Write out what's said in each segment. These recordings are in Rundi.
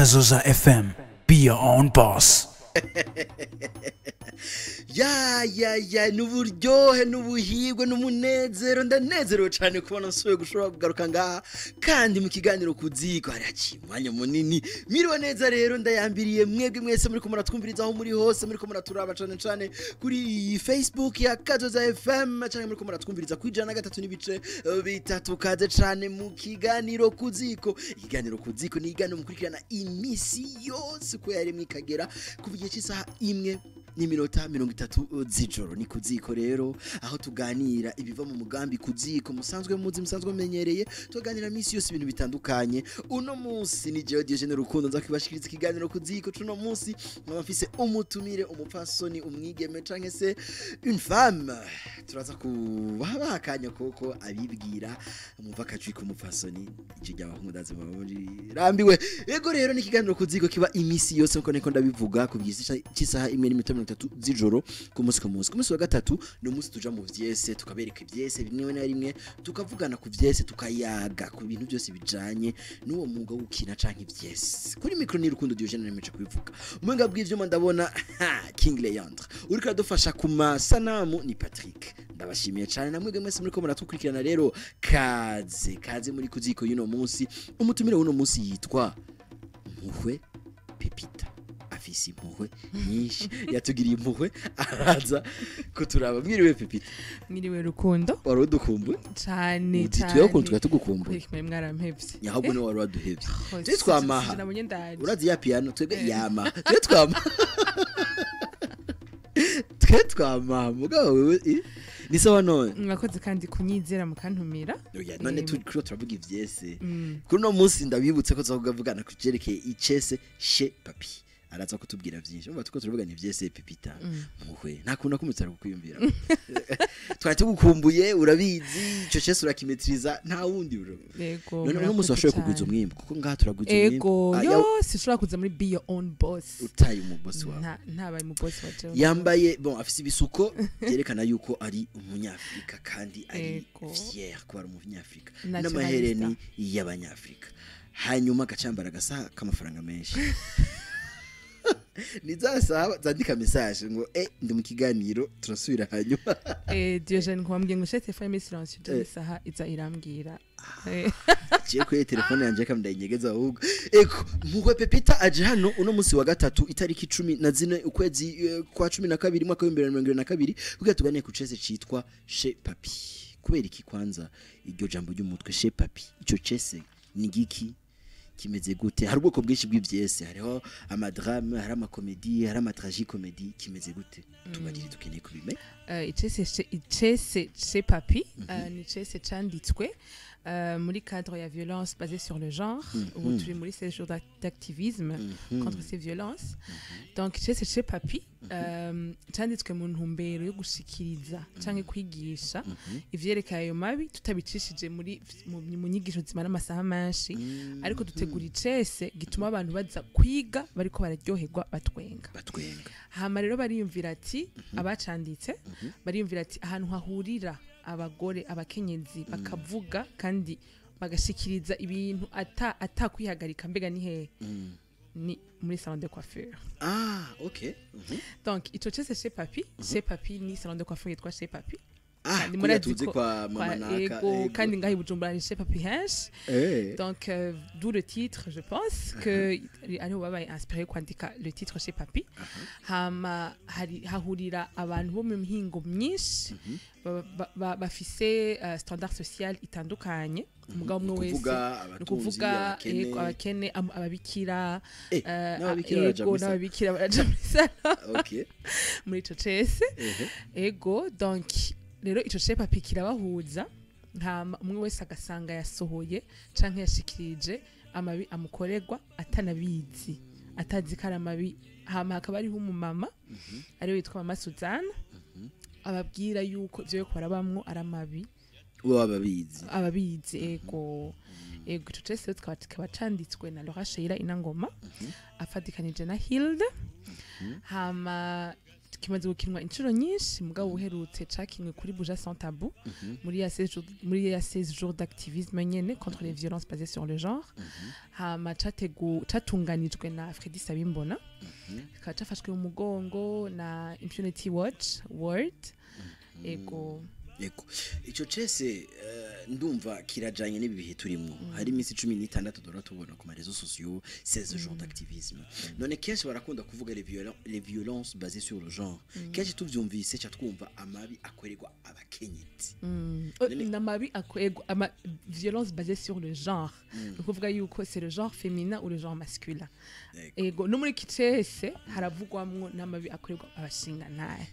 Kazoza FM. Be your own boss. Ya ya ya, n'uburyohe, n'ubuhirwe, n'umunezero. Ndanezerewe cyane kubona nsubiye gushobora kugaruka ngaha kandi mu kiganiro Ku Ziko. Hari haciye umwanya munini. Miriwe neza rero, ndayambiriye mwebwe mwese muri ko muratwumviriza aho muri hose, muri ko muraturaba cyane cyane kuri Facebook ya Kazoza FM, cyangwa muri ko muratwumviriza ku 103.3. Kaze cyane mu kiganiro Ku Ziko. Ikiganiro Ku Ziko ni ikiganiro mukurikirana imisi yose uko yaremwe ikagera kuva igihe cy'isaha 1:30 z'ijoro. Ni Ku Ziko rero, aho tuganira ibiva mu mugambi Ku Ziko musanzwe muzi, musanzwe mumenyereye. Tuganira minsi yose ibintu bitandukanye. Uno munsi ni jewe Diogene Rukundo nza kwibashikiriza ikiganiro Ku Ziko. Cuno munsi nkaba mfise umutumire, umupfasoni, umwigeme canke se une femme. Turaza kubaha akanya koko abibwira, mumva akajwi k'umupfasoni, ijwi ry'abahungu ndazi muba muri rambiwe. Ego rero, ni ikiganiro Ku Ziko kiba imisi yose nkuko niko ndabivuga, ku gihe cy'isaha 1:30 z'ijoro, ku munsi ku munsi. Ku munsi wa gatatu ni umunsi tuja mu vyese, tukabereka ivyese bimwe na rimwe, tukavugana ku vyese, tukayaga ku bintu byose bijanye n'uwo mwuga wo gukina canke ivyese. Kuri micro ni Rukundo Diogene, nemeje kubivuga. Umuhinga bw'ivyuma ndabona King Leandre, uriko aradufasha ku masanamu ni Patrick. Ndabashimiye cyane namwebwe mwese muriko muratukurikirana. Rero kaze, kaze muri Kuziko y'uno munsi. Umutumire w'uno munsi yitwa Mpuhwe Pepita. Afise impuhwe nyinshi, yatugiriye impuhwe araza kuturaba. Mwiriwe, Pepita. Mwiriwe, Rukundo. Wari udukumbuye? Cane. Uti twebwe ukuntu twari tugukumbuye. Kuri mwarampevye. Ahubwo niwe wari waduhevye. Twe twamaha. Nabonye ndaje. Urazi ya piano, twebwe yama, twe twama, twe twamaha. Mugabo wewe ni sawa none? Mwakoze kandi kunyizera mukantumira. Oya, none turiko turavuga ivyese kuri uno munsi. Ndabibutse ko tuzovugana ku vyerekeye icese Chez Papi. Araza kutubwira vyinshi. Umva, tuko turavuga ni vyese. Pepita Mpuhwe, nta kuntu nakumutse kukwiyumvira. Twari tugukumbuye, urabizi, ico cese urakimetriza, nta wundi bro. Yego. None uno munsi washoboye kugwiza umwimbu, kuko ngaha turagwiza umwimbu. Ego. Ah, Yo, sinshobora kuza muri Be Your Own Boss utaye umubosi wawe. Ntabaye mu boss wa jewe. Yambaye bon, afise ibisuko byerekana yuko ari umunyafrika kandi ari fier kuba ari umunyafrika. Nationalista. N'amahereni y'abanyafrika, hanyuma agacambara agasaha k'amafaranga menshi. Ni za saha zandika message ngo ndi mu kiganiro, turasubira hanyuma. Diogene, nkwambwiye ngo shete telefone muri silence, je isaha iza irambwira. Ciye kuri telefone yanje kam ndayinyegeza ahubwo. Eko Mpuhwe Pepita aje hano uno munsi wa gatatu, itariki 14 ukwezi kwa 12, mwaka wa 2022, kugira tuganire ku cese citwa Chez Papi. Kubera iki kwanza iryo jambo ry'umutwe Chez Papi? Ico cese ni giki? Kimeze gute? Hari ubwoko bwinshi bw'ivyese, hariho amadrame, hari amakomedi, hari amatragicomédie. Kimeze gute? Tubarire, dukeneye kubimenya. Icese Chez Papi ni icese canditswe muri cadre ya violence basée sur le genre. Ubu turi muri 16 jours d'activisme contre ces violences. Donc icese Chez Papi canditswe mu ntumbero yo gushikiriza canke kwigisha ivyerekeye ayo mabi, tutabicishije muri mu nyigisho zimara amasaha menshi, ariko dutegura icese gituma abantu baza kwiga bariko bararyoherwa, batwenga. Batwenga. Hama rero bariyumvira ati, abacanditse bariyumvira ati ahantu hahurira abagore, abakenyezi, bakavuga kandi bagashikiriza ibintu ata atakwihagarika, mbega ni hehe? Ni muri salon de coiffure. Ah, okay. Donc ico cese Chez Papi, Chez Papi ni salon de coiffure yitwa Chez Papi. Ah, Kandi kuriya murazi tuzi kwa mama naka. Ego, kandi ngaho i Bujumbura hari Chez Papi henshi. Donc d'où le titre, je pense que ariho babaye inspiré kwandika le titre Chez Papi. Hama hari hahurira abantu bo mu mihingo myinshi, bafise standard social itandukanye, umugabo umwe wese. Kuvuga Ni abatunzi, ukuvuga abakene. Ego, abakene, ababikira. N'ababikira baraja ego, muri salon. N'ababikira baraja muri salon muri ico cese. Ego, donc rero ico Chez Papi kirabahuza, hama umwe wese agasanga yasohoye canke yashikirije amabi amukorerwa atanabizi, atazi ko ari amabi. Hama hakaba hariho umumama ariwe witwa Mama Suzanne, ababwira yuko ivyo bariko barabamwo ari amabi. Bo bababizi. Ababizi, ego ego. Ico cese rero kikaba canditswe na Laura Sheila Inangoma afatikanije na Hilde. Hama Kimaze gukinwa inshuro nyinshi, mugabo uherutse cakinwe kuri Buja Sans Tabou muri ya 16 jours d'activisme nyene contre les violences basées sur le genre. Hama catunganijwe na Freddy Sabimbona, kikaba cafashwe mu mugongo na Impunity Watch World, ego. Yego, ico cese ndumva kirajanye n'ibi bihe turimo. Hari iminsi 16 dora tubona ku ma réseaux sociaux, 16 jours d'activisme. None kenshi barakunda kuvuga les violences basées sur le genre. Kenshi tuvyumvise ca twumva amabi akorerwa abakenyezi. N'amabi akorerwa ama violence basée sur le genre, ni ukuvuga yuko c'est le genre féminin ou le genre masculin. Ego, no muri kicese haravugwamwo n'amabi akorerwa abashingantahe.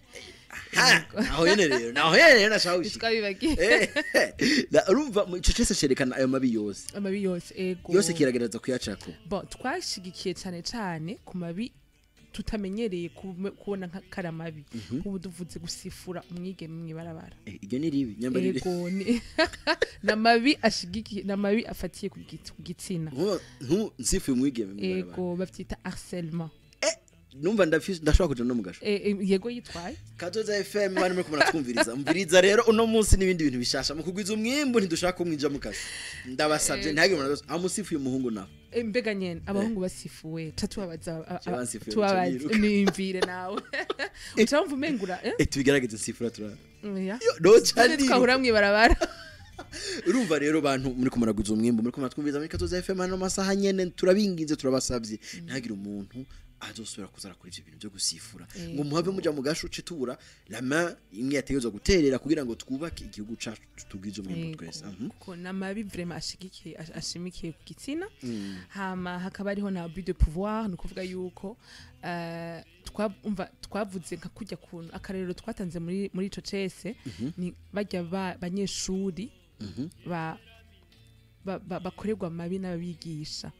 Ha, naho nyene rero, naho nyene rero nashaka gushika. Twabibagiye. Urumva ico cese cerekana ayo mabi yose? Amabi yose, ego. Yose kiragerageza kuyacako? Bon, twashigikiye cyane cyane ku mabi tutamenyereye kubona nka karamabi, nk'ubu duvuze gusifura umwigeme mw'ibarabara. Iryo ni ribi nyambara iri. Ego, ni n'amabi ashigikiye, n'amabi afatiye ku gitsina. Nsifuye umwigeme mw'ibarabara. Ego, bavyita harcèlement. Numva ndafise, ndashobora kuja no mu gasho. Yego, yitwaye. Kazoza FM, bari muri kumara twumviriza, umviriza rero uno munsi n'ibindi bintu bishasha mu kugwiza umwimbu. Ntidushaka ko mwinjira mu kasho, ndabasabye, ntihagire umuntu wese amusifuye umuhungu nawe. Mbega nyene abahungu basifuwe ca tubabaza Je bansifuye, tubabaza. bica biruka. Niyumvire nawe, uca wumva umengura, eh? Tubigerageze, nsifura turara. Oya. No ca Twahura mw'ibarabara. Urumva rero, bantu muri kumaraguza umwimbu, muri kumara twumviriza muri Kazoza FM hano masaha nyene, turabinginze, turabasabye, ntihagire umuntu azosubira kuzara kuri ivyo bintu byo gusifura ngo muhave muja mu gasho, uce tubura la main imwe yategerezwa guterera kugira ngo twubake igihugu cacu, tugwize umwimbu twese. Kuko n'amabi vraiment ashigikiye ashimikiye ku gitsina. Hama hakaba hariho na abus de pouvoir, ni ukuvuga yuko umva twavuze nka kujya kuntu akarerero twatanze muri ico cese ni bajya banyeshuri bakorerwa amabi n'ababigisha.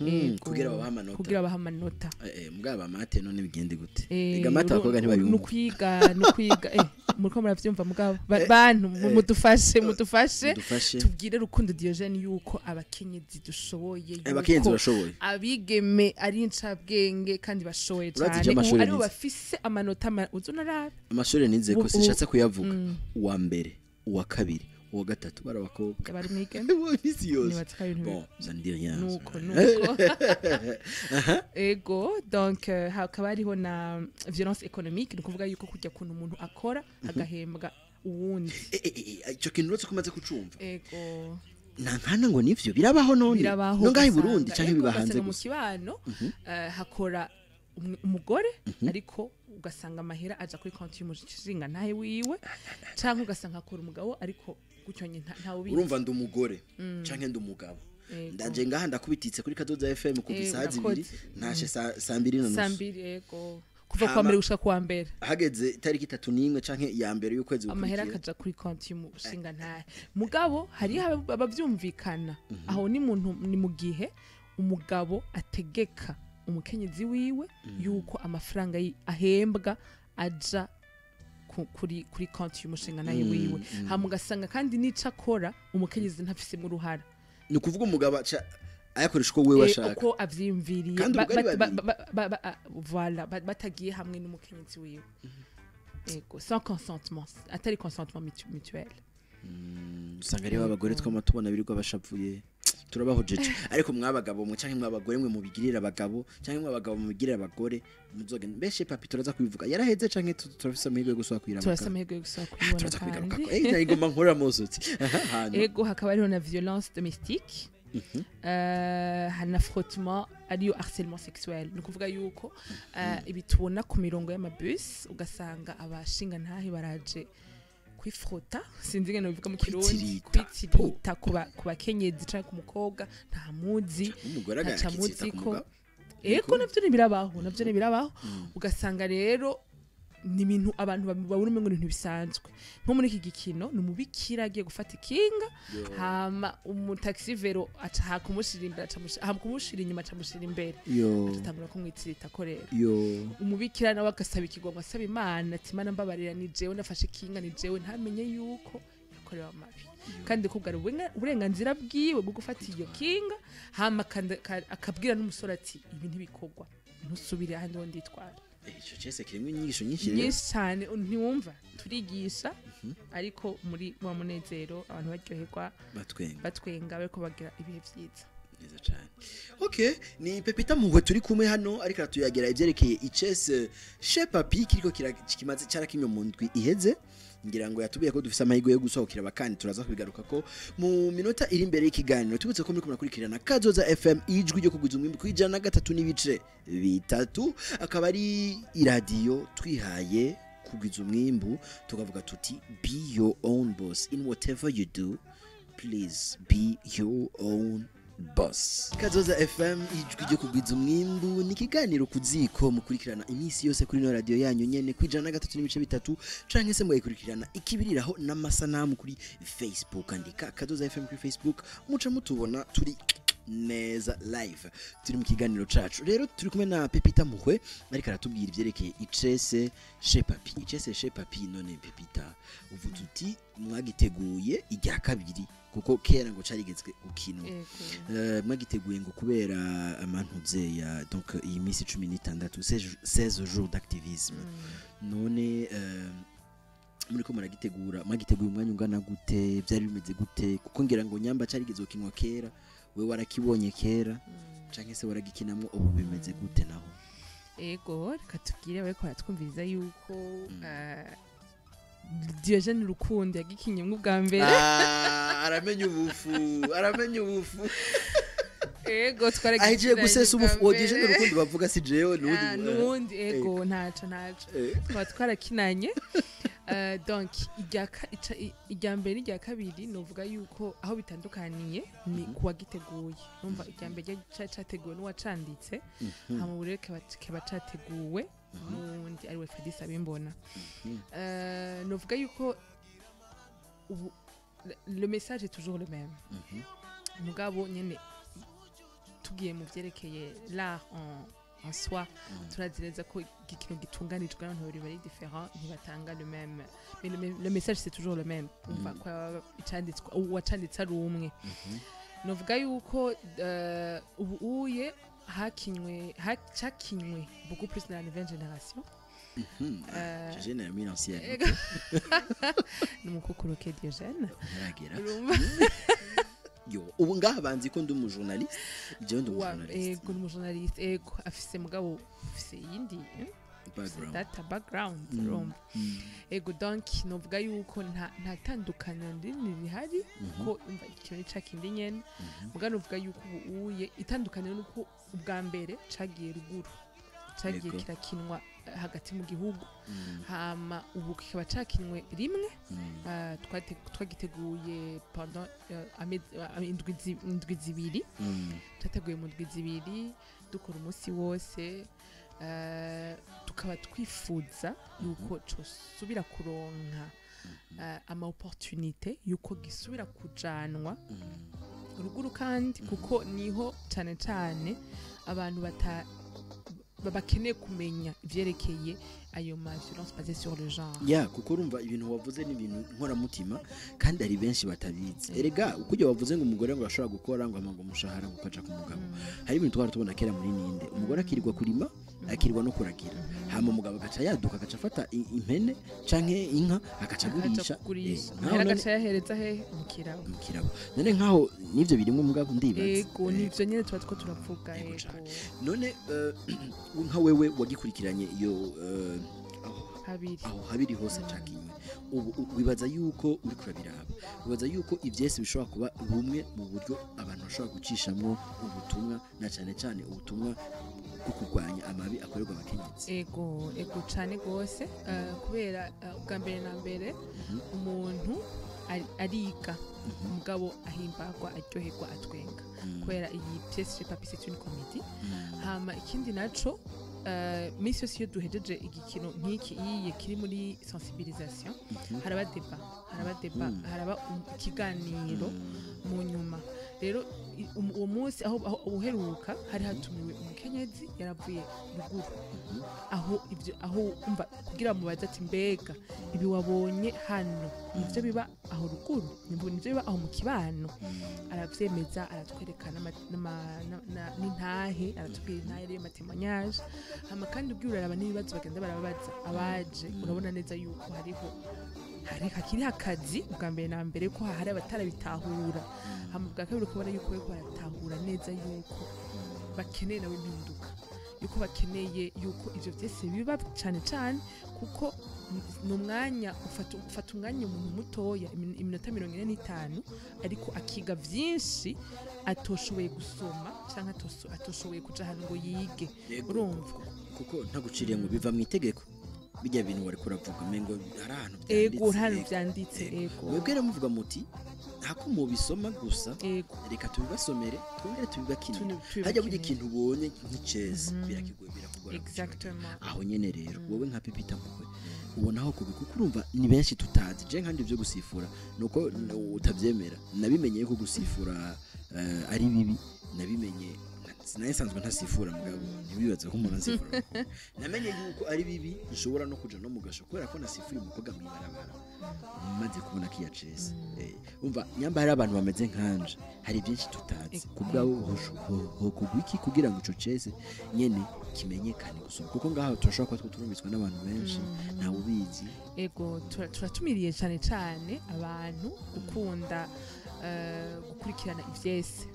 Ego. Kugira babahe amanota. Kugira babahe amanota. Mugabo amate none bigende gute? Ega amate abakobwa ntibayumva. Nukwiga, muriko muravyumva, mugabo bantu mudufashe, mudufashe. Mudufashe. Tubwire Rukundo Diogene yuko abakenyezi dushoboye, Abakenyezi yuko bashoboye. abigeme ari incabwenge kandi bashoboye Urazi cyane. ivyo Ubu amashuri aribo nize? bafise amanota uzi unarabe. Amashuri nize ko sinshatse kuyavuga, uwa mbere, uwa kabiri, uwa gatatu bari abakobwa. Bari mwigeme. Imisi yose. Nibatse ko ari ibintu Bon, ça ne dit rien. Nuko ego, donc hakaba hariho na violence économique, ni ukuvuga yuko kujya kuntu umuntu akora agahembwa uwundi. Ico kintu uretse ko umaze kucumva, Ego. nankana ngo nivyo birabaho none? Birabaho. No ngaho i Ugasanga- Burundi canke ego, biba hanze ugasanga mu gusa? kibano hakora umugore, ariko ugasanga amahera aja kuri konti y'umushinga ntahe wiwe, canke ugasanga hakora umugabo, ariko gutyo nyine ntawe ubizi. Urumva, ndi umugore canke ndi umugabo, ndaje ngaha ndakubititse kuri Kazoza FM kuva isaha 2, Urakoze. ntashe saa 2:30. Saa 2, ego, kuva kuwa mbere gushika kuwa mbere. Hageze itariki 31 canke iya mbere y'ukwezi Amahera gukurikira, akaja kuri konti y'umushinga ntahe. Mugabo hariho abavyumvikana aho, ni muntu ni mu gihe umugabo ategeka umukenyezi wiwe yuko amafaranga ahembwa aja kuri konti y'umushinga ntahe wiwe. Hama ugasanga kandi n'ico akora umukenyezi ntafisemwo uruhara. Ni ukuvuga umugabo aca ayakoresha uko wewe ashaka. Uko avyiyumviriye. Kandi ubwo ari babiri. Voilà, batagiye hamwe n'umukenyezi wiwe, ego, sans consentement, atari consentement mutuel. Usanga ariho abagore twama tubona birirwa bashavuye, turabahojeje. Ariko mwabagabo mwe canke mwabagore mwe mubigirira abagabo, canke mwabagabo mubigirira abagore, muzogenda mbeshe. Papi, turaza kubivuga, yaraheze canke turafise amahirwe yo gusubira kuyiramuka? Turasa amahirwe yo gusubira kubibona. Turaza kubigarukako. Kandi Nari ngomba nkorera muzutse. Hanyuma ego, hakaba hariho na violence domestique, na frottement, ariyo harcèlement sexuel. Ni ukuvuga yuko ibi tubona ku mirongo y'amabus, ugasanga abashinga ntahe baraje kwifrota, sinzi ingene bivuga mu Kirundi. Kwitirita. Kwitirita ku bakenyezi canke ku mukobwa ntamuzi, umugore ntaca agakitsita muzi ku ko mugabo. Ego, navyo ntibirabaho, navyo ntibirabaho. Ugasanga rero ni ibintu abantu babona umengo ni ibintu bisanzwe. Nko muri iki gikino ni umubikira agiye gufata ikinga, hama umutaxi vélo aca hakumushira imbere, aca kumushira inyuma, aca imbere, Yo. aca kumwitirita ko rero Yo. umubikira nawe agasaba ikigongwe, asaba Imana ati: "Imana mbabarira, ni jewe nafashe ikinga, ni jewe." Ntamenye yuko yakorewe amabi, kandi ko bwari uburenganzira bwiwe bwo gufata iyo kinga. Hama akabwira n'umusore ati: "Ibi ntibikorwa, ntusubire ahandi ho nditwara." Ico cese kirimo inyigisho nyinshi rero. Nyinshi cyane, ntiwumva turigisha, ariko muri wa munezero, abantu baryoherwa, batwenga, batwenga, bariko bagira ibihe vyiza. Neza cyane. Okay, ni Pepita Muhwe turi kumwe hano, ariko aratuyagira ivyerekeye icese Chez Papi kiriko kimaze cyarakinwe mu ndwi iheze. Ngira ngo yatubwiye ko dufise amahirwe yo gusohokera abakandi, turaza kubigaruka ko mu minota iri imbere y'ikiganiro. Tubutse ko muri kumurakurikirana Kazoza FM, ijwi ryo kugwiza umwimbu, ku 103.3, akaba ari iradiyo twihaye kugwiza umwimbu, tukavuga tuti: "Be your own boss in whatever you do, please be your own boss." Kazoza FM, ijwi ryo kugwiza umwimbu, ni ikiganiro Ku Ziko mukurikirana iminsi yose kuri no radio yanyu nyene ku 103.3, canke se mugakurikirana ikibiriraho n'amasanamu kuri Facebook. Andika Kazoza FM kuri Facebook, muca mutubona turi neza live, turi mu kiganiro cacu. Rero turi kumwe na Pepita Muhwe, ariko aratubwira ivyerekeye icese Chez Papi. Icese Chez Papi, none Pepita, uvuze uti mwagiteguye irya kabiri, kuko kera ngo carigezwe gukinwa. Ego. Mwagiteguye ngo kubera amantuze ya donc iyi minsi 16, 16 jours d'activisme. None muriko muragitegura, mwagiteguye umwanya ungana gute? Byari bimeze gute? Kuko ngira ngo nyamba carigeze gukinwa kera, we warakibonye kera canke se waragikinamwo, ubu bimeze gute naho? Ego, reka tubwire bariko baratwumviriza yuko Diogene Rukundo yagikinyemwo ubwa mbere. Ah, aramenya ubufu, aramenya ubufu. Ego. Ahejeje Twaragikinanye gusesa ubwa ubufu uwo Diogene mbere. Rukundo bavuga si jewe, nuwundi. Ah, nuwundi, ego, ntaco ntaco. Twaba twarakinanye. Donc irya mbere n'irya kabiri, novuga yuko aho bitandukaniye ni kuwagiteguye. Numva irya mbere ryari categuwe n'uwacanditse, hama ubu rero kikaba categuwe n'uwundi ariwe Freddy Sabimbona. Novuga yuko ubu le message est toujours le même, mugabo nyene tugiye mu vyerekeye l'art en soi, turazi neza ko ikintu gitunganijwe n'abantu babiri bari différent ntibatanga le même, mais le message, c'est toujours le même. Umva ko icanditswe, uwacanditse ari umwe. Novuga yuko ubu uye hakinywe cakinywe beaucoup plus dans la nouvelle génération. Diogene ya mille ancienne. Ego. Ni umukukuruke Diogene. Ntaragera. Urumva? Yo, ubu ngaha banzi ko ndi umujournaliste, jewe ndi umujournaliste. Ego, ni umujournaliste, ego, afise, mugabo afise iyindi background. Data background, urumva. Ego, donc novuga yuko nta tandukaniro rinini rihari, kuko umva ikintu ni ca kindi nyene. Muga novuga yuko ubu uye itandukaniro nuko ubwa mbere cagiye ruguru, cagiye kirakinwa hagati mu gihugu, hama ubu kikaba cakinwe rimwe. Twagiteguye pendant indwi 2. Cyateguye mu ndwi 2, dukora umunsi wose. Tukaba twifuza yuko cosubira kuronka ama opportunité yuko gisubira kujanwa ruguru kandi, kuko niho cane cane abantu bata bakeneye kumenya ivyerekeye ayo ma violence basée sur le genre. Ya, kuko urumva ibintu wavuze ni ibintu nkoramutima, kandi hari benshi batabizi. Erega ukujya wavuze ngo umugore ngo ashobora gukora ngo amanga umushahara ngo ukaja ku mugabo, hari ibintu twara tubona kera muri ninde, umugore akirirwa kurima, akirirwa no kuragira, hama umugabo agaca yaduka, agaca afata impene canke inka, agaca agurisha. Kugurisha. Nkaho amahera none agaca yahereza hehe? Mu kirabo. Mu kirabo. None nkaho nivyo birimwo, mugabo ndibaza. Ego, nivyo nyene tuba two turavuga. Ego Ego. cane. None nka wewe wagikurikiranye iyo aho Habiri. aho habiri hose cakinywe, ubu wibaza yuko uri kurabiraba, wibaza yuko ivyese bishobora kuba bumwe mu buryo abantu bashobora gucishamwo ubutumwa, na cane cane ubutumwa bwo kurwanya amabi akorerwa abakenyezi? Ego, ego cane gose. Kubera ubwa mbere na mbere umuntu ariga, umugabo ahimbagwa, aryoherwa, atwenga, kubera iyi pièce Chez Papi, c'est une comédie. Hama ikindi naco, misi yose iyo duhejeje igikino nk'iki iyiye kiri muri sensibilisation, haraba débat, haraba débat, haraba ikiganiro mu nyuma. Rero uwo munsi aho uheruka hari hatumiwe umukenyezi yaravuye ruguru, aho ibyo aho umva kugira mubaze ati: "Mbega ibi wabonye hano nivyo biba aho ruguru, nivyo biba aho mu kibano?" Aravyemeza, aratwereka n'intahe, aratubwira intahe ariyo ma témoignages. Hama kandi ubwiye uraraba n'ibibazo bagenda barababaza abaje, urabona neza yuko hariho hari hakiri akazi. Bwa mbere na mbere ko hari abatarabitahura, hama bwa kabiri ukabona yuko bariko baratahura neza yuko bakeneye nawe impinduka, yuko bakeneye yuko ivyo vyose biba cane cane, kuko ni umwanya ufata umwanya umuntu mutoya, iminota 45, ariko akiga vyinshi atoshoboye gusoma canke atoshoboye kuja ahantu ngo yige. Urumva? Kuko ntaguciriye ngo biva mu itegeko, bijya bintu wari kuravuga, mengo hari ahantu Ego, vyanditse. hano vyanditse, ego. Mwebwe rero muvuga muti hako mubisoma gusa, reka tubibasomere twongere tubibakinire. Hajya burya Tubibakinire. ikintu ubonye nk'iceza birakigoye, birakugora kukibagira. Exactement. Aho nyene rero wowe nka Pipita Mpuhwe ubona aho kubi, kuko urumva ni benshi tutazi. Je nkandi ibyo gusifura nuko utabyemera, nabimenye yuko gusifura ari bibi. Nabimenye sinari nsanzwe ntasifura, mugabo ntibibaze ko umuntu asifura abakobwa. Namenye yuko ari bibi, nshobora no kuja no mu gasho kubera ko nasifuye umukobwa mw'ibarabara maze kubona ko iyacese. Umva, nyamba hari abantu bameze nkanje, hari byinshi tutazi. Ku bwabo hokugwa iki kugira ngo ico cese nyene kimenyekane gusoma? Kuko ngaho turashobora kuba turumvitswe n'abantu benshi, ntawe ubizi. Ego, turatumiriye cyane cyane abantu gukunda gukurikirana ivyese.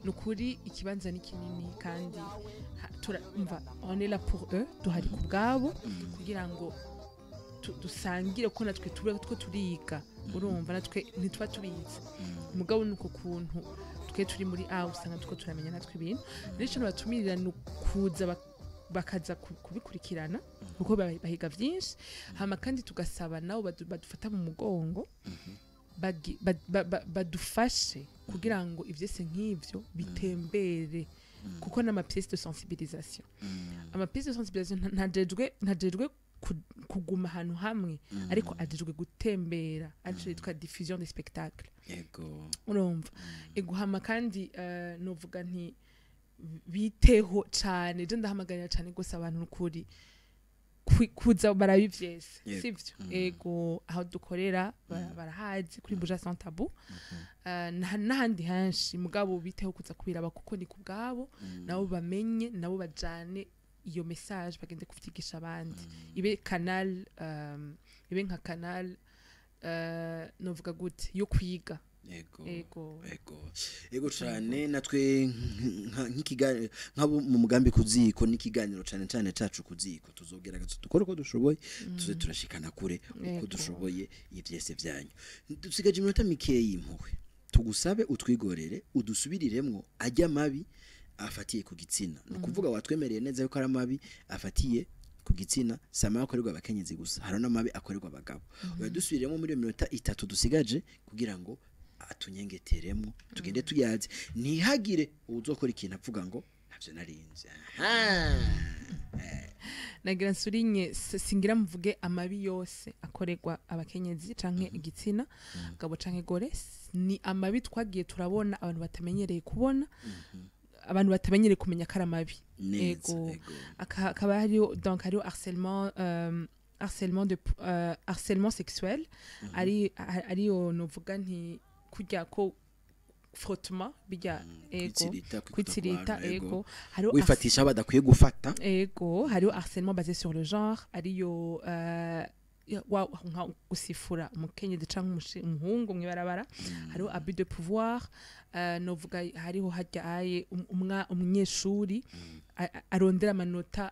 Ni ukuri ikibanza ni kinini kandi umva, on est là pour eux, duhari ku bwabo kugira ngo dusangire, kuko natwe tube two turiga. Urumva, natwe ntituba tubizi, mugabo ni uko kuntu twe turi muri A usanga tuko turamenya natwe ibintu. Rero ico batumirira ni ukuza bakaza kubikurikirana, kuko bahiga vyinshi. Hama kandi tugasaba nabo badufata mu mugongo, badufashe kugira ngo ivyese nk'ivyo bitembere, kuko n'ama pièces de sensibilisation, ama pièces de sensibilisation ntajejwe kuguma ahantu hamwe, ariko ajejwe gutembera, arico yitwa diffusion des spectacles. Urumva, ego. Hama kandi novuga nti biteho cane. Je ndahamagarira cane gose abantu nukuri kuza barabivyese. Sivyo? Ego, aho dukorera barahazi kuri Buja Sans Tabou, n'ahandi henshi, mugabo biteho kuza kubiraba, kuko ni ku bwabo, nabo bamenye, nabo bajane iyo message, bagende kuvyigisha abandi, ibe canal, ibe nka canal, novuga gute, yo kwiga. Ego. Ego cane. Natwe nk'ikiganiro nk'abo mu mugambi kuziko n'ikiganiro cane cane cacu kuziko, tuzogerageza dukore uko dushoboye, tuze turashikana kure uko dushoboye ivyese vyanyu. Dusigaje iminota mikeyi. Impuhwe, tugusabe utwigorere, udusubiriremwo ajya mabi afatiye ku gitsina. Ni ukuvuga watwemereye neza yuko ari amabi afatiye ku gitsina, si amabi akorerwa abakenyezi gusa, hari n'amabi akorerwa abagabo. Uradusubiremo muri iyo minota 3 dusigaje kugira ngo atunyengeteremo, tugende tuyazi, ntihagire uwuzokora ikintu avuga ngo ntabyo narinzi. Aha. Nagira nsurinye, singira mvuge amabi yose akorerwa abakenyezi canke igitsina gabo canke gore. Ni amabi twagiye turabona abantu batamenyereye kubona, abantu batamenyereye kumenya ko ari amabi. Neza. Ego. Akaba hariho, donc hariho harcèlement, harcèlement sexuel, ari ariyo novuga nti kurya ko frottement bijya, ego. Kwitsirita, kwikota ku Kwitsirita. bantu, ego. Ego, hariho Wifatisha aho badakwiye gufata. Ego, hariho harcèlement basé sur le genre, ariyo nka gusifura umukenyezi canke umuhungu mw'ibarabara. Hariho abus de pouvoir, novuga hariho harya aye umunyeshuri arondera amanota,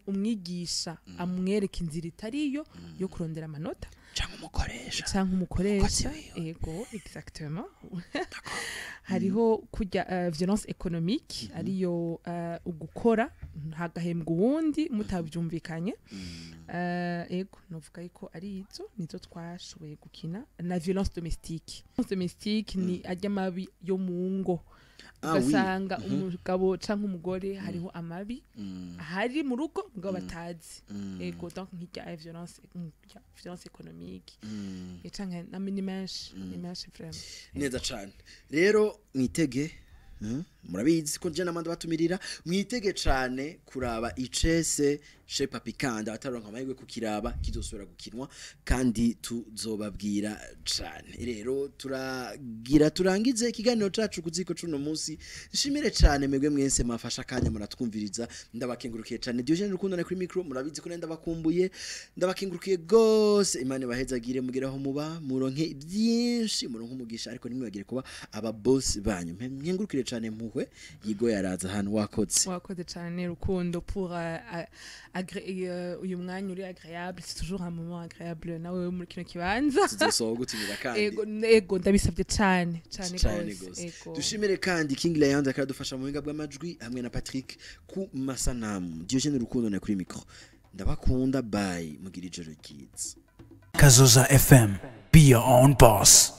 umwigisha amwereka inzira itariyo yo kurondera amanota. Cyangwa umukoresha. Canke umukoresha. Umukozi wiwe. Ego, exactement. Hariho kurya violence économique, ariyo ugukora hagahembwa uwundi mutabyumvikanye. Ego, novuga yuko ari izo nizo twashoboye gukina, na violence domestique. Violence domestique ni arya mabi yo mu ngo. Ah, oui. Ugasanga umugabo canke umugore hariho amabi ahari mu rugo mugabo batazi. Ego, donc nk'irya violence économique canke ni menshi, ni menshi vraiment. Neza cane. Rero mwitege, murabizi ko nje namanda batumirira, mwitege cane kuraba icese chez Papi, kandi abataronka amahirwe kukiraba kizosubira gukinwa kandi tuzobabwira cane. Rero turagira turangize ikiganiro cacu kuziko cuno munsi. Nshimire cane mwebwe mwese mwafasha akanya muratwumviriza, ndabakengurukiye cane. Diogene Rukundo na kuri micro, murabizi ko ndabakumbuye, ndabakengurukiye gose. Imana ibahezagire, mugeraho muba muronke byinshi, muronke umugisha, ariko ntimwibagire kuba aba boss banyu. Nkengurukire cane mpuhwe yigo yaraza ahantu wakoze. Wakoze cyane Rukundo pour uyu mwanya uri agréable. C'est toujours un moment agréable nawe muri kino kibanza. Tuzosohoka gutumira kandi. Ego, ego, ndabisabye cyane cyane cyane gose. Gose. Ego. Dushimire kandi King Leandre akadufasha mu buhinga bw'amajwi hamwe na Patrick ku masanamu. Diogene Rukundo na kuri micro, ndabakunda, bye, mugira ijoro ryiza. Kazoza FM. Be your own boss.